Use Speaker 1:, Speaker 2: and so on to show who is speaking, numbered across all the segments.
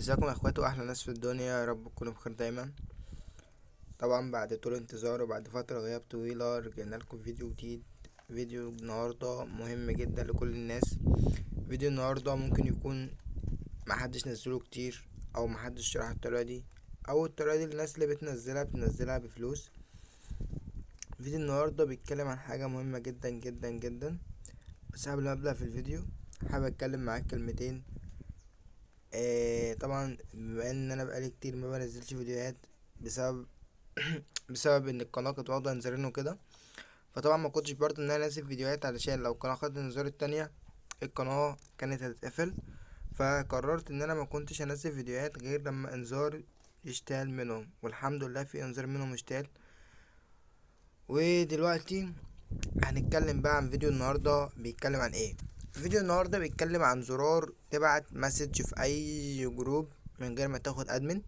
Speaker 1: ازيكم يا اخواتي واحلى ناس في الدنيا، يا رب تكونوا بخير دايما. طبعا بعد طول انتظار وبعد فترة غياب طويلة رجعنا لكم فيديو جديد. فيديو النهاردة مهم جدا لكل الناس. فيديو النهاردة ممكن يكون محدش نزله كتير او محدش شرح الطريقة دي، او الطريقة دي الناس اللي بتنزلها بتنزلها بفلوس. فيديو النهاردة بيتكلم عن حاجة مهمة جدا جدا جدا. بس قبل ما ابدأ في الفيديو حابب اتكلم معاك كلمتين. طبعا بما ان انا بقالي كتير ما بنزلش فيديوهات بسبب ان القناه كانت واخده انذارين وكده، فطبعا ما كنتش برضه ان انا انزل فيديوهات، علشان لو القناه خدت انذار التانية القناه كانت هتتقفل. فقررت ان انا ما كنتش انزل فيديوهات غير لما انذار يشتغل منهم، والحمد لله في انذار منهم اشتغل. ودلوقتي هنتكلم بقى عن فيديو النهارده بيتكلم عن ايه. فيديو النهارده بيتكلم عن زرار تبعت message في اي group من غير ما تاخد admin.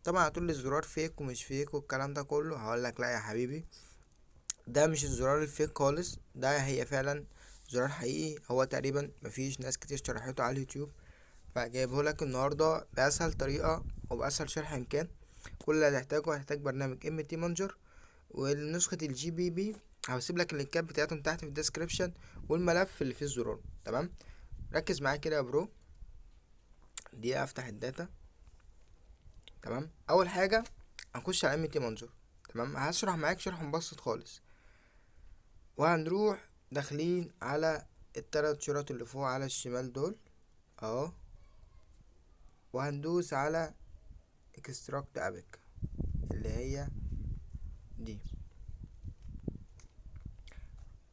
Speaker 1: طبعا هتقول لي الزرار fake ومش fake والكلام ده كله، هقول لك لا يا حبيبي، ده مش الزرار ال fake خالص، ده هي فعلا زرار حقيقي. هو تقريبا مفيش ناس كتير شرحته على اليوتيوب، فجايبه لك النهارده باسهل طريقه وباسهل شرح امكان. كل اللي هتحتاجه، هتحتاج برنامج MT Manager والنسخه ال GPP، هسيب لك اللينكات بتاعتهم تحت في ال description، والملف اللي فيه الزرار. تمام، ركز معايا كده يا bro. دي افتح ال data. تمام، اول حاجه هنخش على MT Manager. تمام، هشرح معاك شرح مبسط خالص. وهنروح داخلين على التلات شرط اللي فوق على الشمال دول اهو، وهندوس على extract APK اللي هي دي،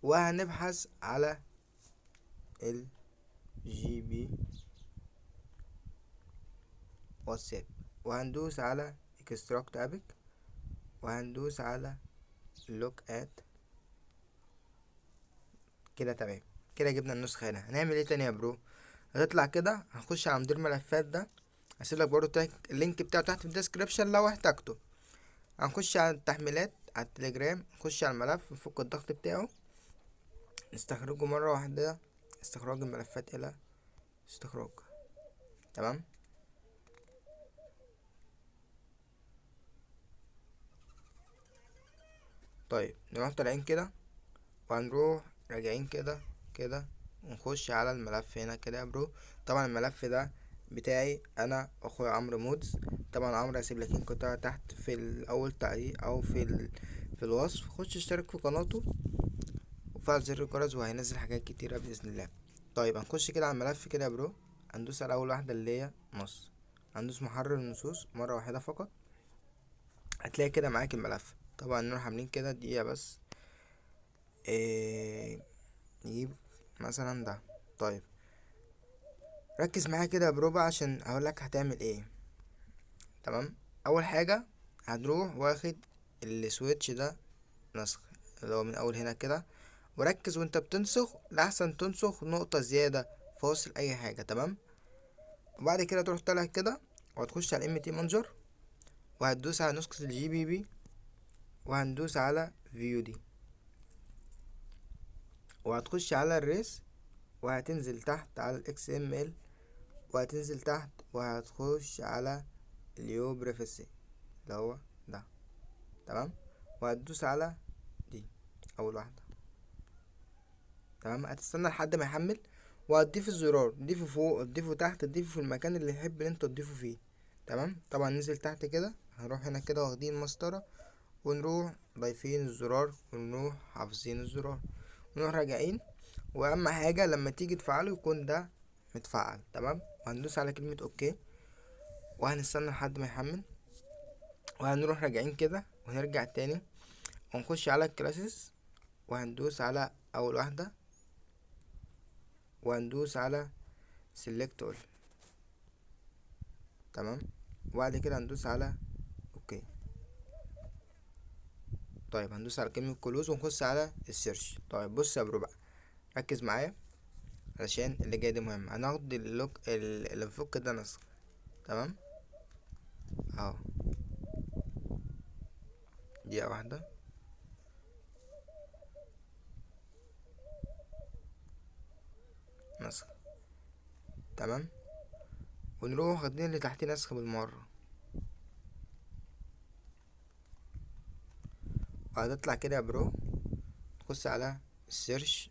Speaker 1: وهنبحث على ال GB واتساب، وهندوس على extract APK، وهندوس على look at كده. تمام كده جبنا النسخة هنا. هنعمل ايه تاني يا bro؟ هتطلع كده هنخش على مدير ملفات ده، هسيب لك برضو ال link بتاعه تحت في ال description لو احتاجته. هنخش على التحميلات على التليجرام، نخش على الملف، نفك الضغط بتاعه، نستخرجه مرة واحدة، استخراج الملفات إلى استخراج. تمام، طيب نروح طالعين كده، وهنروح راجعين كده كده، ونخش على الملف هنا كده يا bro. طبعا الملف ده بتاعي انا واخويا عمرو مودز. طبعا عمرو هسيب لك link بتاعه تحت في الاول تعليق او في الوصف، خش اشترك في قناته وفعل زر الجرس وهينزل حاجات كتيرة بإذن الله. طيب هنخش كده على الملف كده يا bro، هندوس على أول واحدة اللي هي نص، هندوس محرر النصوص مرة واحدة فقط، هتلاقي كده معاك الملف. طبعا نروح عاملين كده دقيقة بس، نجيب مثلا ده. طيب ركز معايا كده يا bro بقى عشان هقولك هتعمل ايه. تمام، اول حاجة هنروح واخد ال switch ده نسخ اللي هو من اول هنا كده، وركز وانت بتنسخ لأحسن تنسخ نقطة زيادة فاصل اي حاجة. تمام، وبعد كده تروح طالع كده وهتخش على MT Manager، وهتدوس على نسخة ال GPP، وهندوس على view دي، وهتخش على ال res، وهتنزل تحت على ال XML، وهتنزل تحت وهتخش على ال uPrivacy اللي هو ده. تمام، وهتدوس على دي اول واحدة. تمام، هتستنى لحد ما يحمل، وهتضيف الزرار، تضيفه فوق، تضيفه تحت، تضيفه في المكان اللي يحب ان انت تضيفه فيه. تمام، طبعا ننزل تحت كده، هنروح هنا كده واخدين مسطرة، ونروح ضايفين الزرار، ونروح حافظين الزرار، ونروح راجعين. واهم حاجة لما تيجي تفعله يكون ده متفعل. تمام، وهندوس على كلمة okay، وهنستنى لحد ما يحمل، وهنروح راجعين كده ونرجع تاني، ونخش على ال classes، وهندوس على اول واحدة، وهندوس على select all. تمام، وبعد كده هندوس على okay. طيب هندوس على كلمة close ونخش على ال search. طيب بص يا bro بقى، ركز معايا علشان اللي جاي ده مهم. هناخد اللوك اللي فوق ده نسخ. تمام اهو، دقيقة واحدة. نسخ. تمام، ونروح واخدين اللي تحتيه نسخ بالمرة. وهتطلع كده يا bro، نخش على ال search،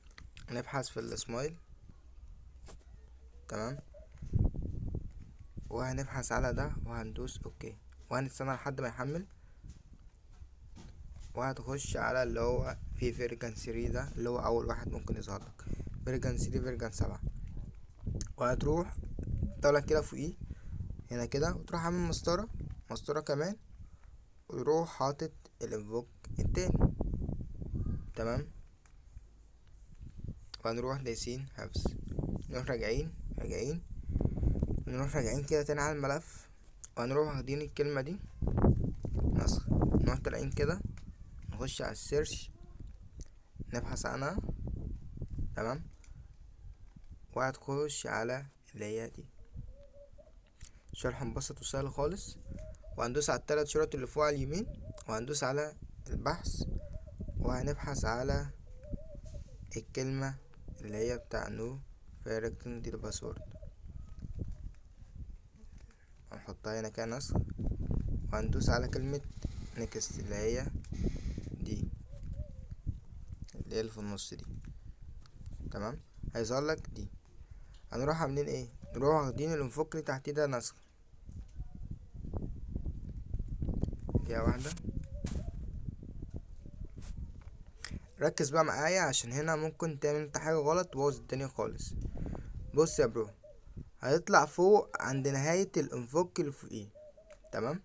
Speaker 1: نبحث في السمايل، تمام، وهنبحث على ده وهندوس okay، وهنستنى لحد ما يحمل. وهتخش على اللي هو في version 3 ده اللي هو اول واحد ممكن يظهر لك، version 3 version 7. وهتروح طالع كده فوقيه هنا كده، وتروح عامل مسطرة، مسطرة كمان، وتروح حاطط ال invoke التاني، تمام. وهنروح دايسين حفظ، نروح راجعين راجعين، نروح راجعين كده تاني على الملف، وهنروح واخدين الكلمة دي نسخ، نروح طالعين كده نخش على ال search نبحث عنها، تمام، وهتخش على اللي هي دي. شرح مبسط وسهل خالص. وهندوس على التلات شرط اللي فوق على اليمين، وهندوس على البحث، وهنبحث على الكلمة اللي هي بتاع no forgetting دي ال password، هنحطها هنا كده نسخ، وهندوس على كلمة next اللي هي دي اللي هي اللي في النص دي، تمام. هيظهر لك دي. هنروح عاملين ايه؟ نروح واخدين ال invoke اللي تحتيه ده نسخ، دي واحدة. ركز بقى معايا عشان هنا ممكن تعمل انت حاجة غلط تبوظ الدنيا خالص. بص يا bro، هيطلع فوق عند نهاية ال invoke اللي فوقيه، تمام،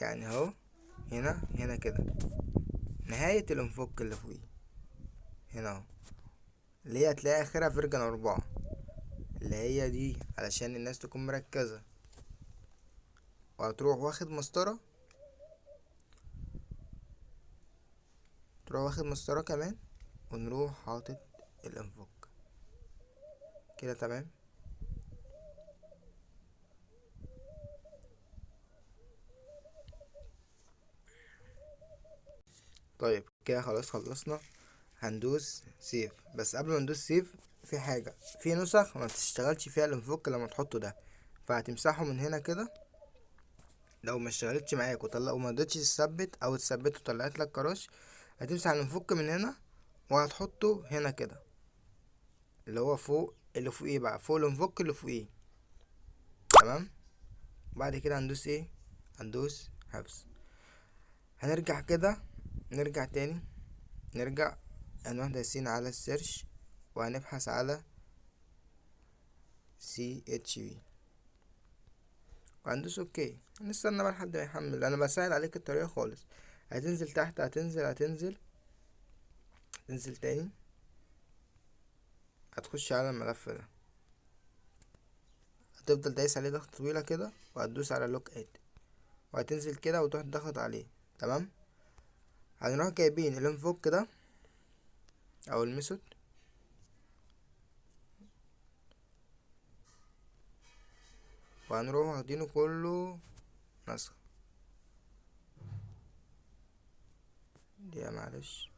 Speaker 1: يعني اهو هنا هنا كده نهاية ال invoke اللي فوقيه هنا اهو، اللي هي هتلاقي اخرها version 4 اللي هي دي، علشان الناس تكون مركزة. وهتروح واخد مسطرة، تروح واخد مسطرة كمان، ونروح حاطط ال invoke كده، تمام. طيب كده خلاص خلصنا، هندوس save. بس قبل ما ندوس save في حاجة، في نسخ ما بتشتغلش فيها ال invoke لما تحطه ده، فهتمسحه من هنا كده. لو ما اشتغلتش معاك وطلع وما رضيتش تثبت او تثبته وطلعت لك crash، هتمسح ال invoke من هنا وهتحطه هنا كده، اللي هو فوق اللي فوقيه بقى، فوق ال invoke اللي فوقيه، تمام. بعد كده هندوس ايه؟ هندوس حفظ. هنرجع كده، نرجع تاني، نرجع هنروح دايسين على ال search، وهنبحث على CHB، وهندوس okay. هنستنى بقى لحد ما يحمل. انا بسهل عليك الطريقه خالص. هتنزل تحت، هتنزل هتنزل تنزل تاني، هتخش على الملف ده، هتفضل دايس عليه ضغطة طويلة كده، وهتدوس على look at، وهتنزل كده وتروح ضغط عليه، تمام. هنروح جايبين ال invoke ده او ال method، وهنروح واخدينه كله نسخ دي، معلش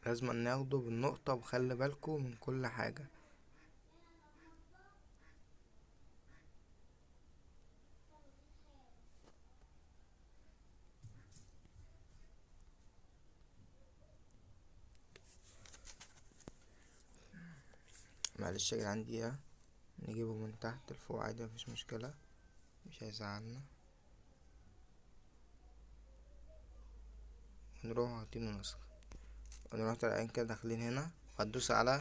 Speaker 1: لازم ناخده بالنقطة، وخلي بالكم من كل حاجة. معلش يا جدعان دقيقة، نجيبه من تحت لفوق عادي مفيش مشكلة، مش هيزعلنا. ونروح حاطينه نسخ، ونروح طالعين كده داخلين هنا، وهتدوس على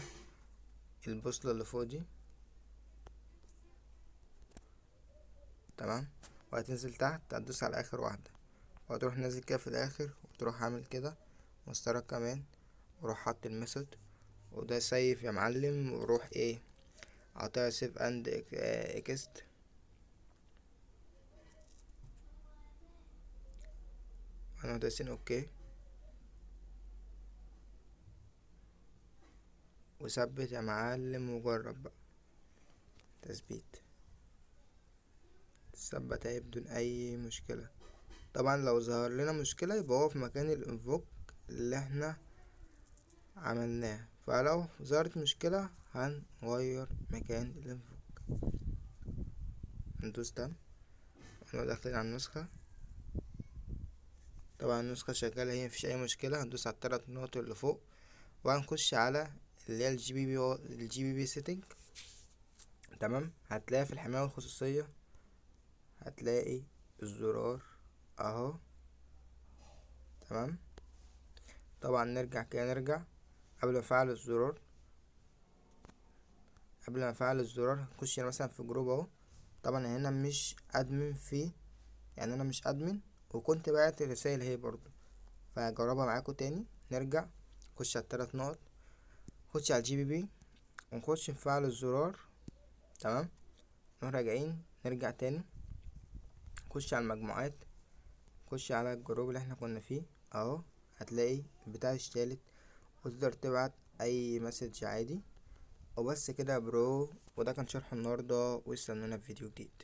Speaker 1: البوصلة اللي فوق دي، تمام. وهتنزل تحت، هتدوس على اخر واحدة، وهتروح نازل كده في الاخر، وتروح عامل كده مسطرة كمان، وروح حاطط ال method، وده save يا معلم، وروح ايه اعطيها save and exit. انا دايسين okay، وثبت يا معلم، وجرب بقى تثبيت، ثبت اهي بدون اي مشكلة. طبعا لو ظهر لنا مشكلة يبقى هو في مكان ال invoke اللي احنا عملناه، فلو ظهرت مشكلة هنغير مكان ال invoke. ندوس تم ونروح داخلين على النسخة. طبعا النسخة شغالة هي مفيش اي مشكلة. هندوس على التلات نقط اللي فوق وهنخش على اللي هي ال GPP setting. تمام، هتلاقي في الحماية والخصوصية هتلاقي الزرار اهو. تمام، طبعا نرجع كده، نرجع قبل ما افعل الزرار، قبل ما افعل الزرار هنخش هنا مثلا في group اهو. طبعا هنا مش admin فيه، يعني انا مش admin وكنت بعت الرسائل هي برضو، فهجربها معاكم تاني. نرجع نخش على التلات نقط، نخش على ال GPP ونخش نفعل الزرار. تمام، نروح راجعين نرجع تاني نخش على المجموعات، نخش على ال group اللي احنا كنا فيه اهو، هتلاقي البتاع اشتغلت وتقدر تبعت اي message عادي. وبس كده يا bro، وده كان شرح النهارده، واستنونا في فيديو جديد.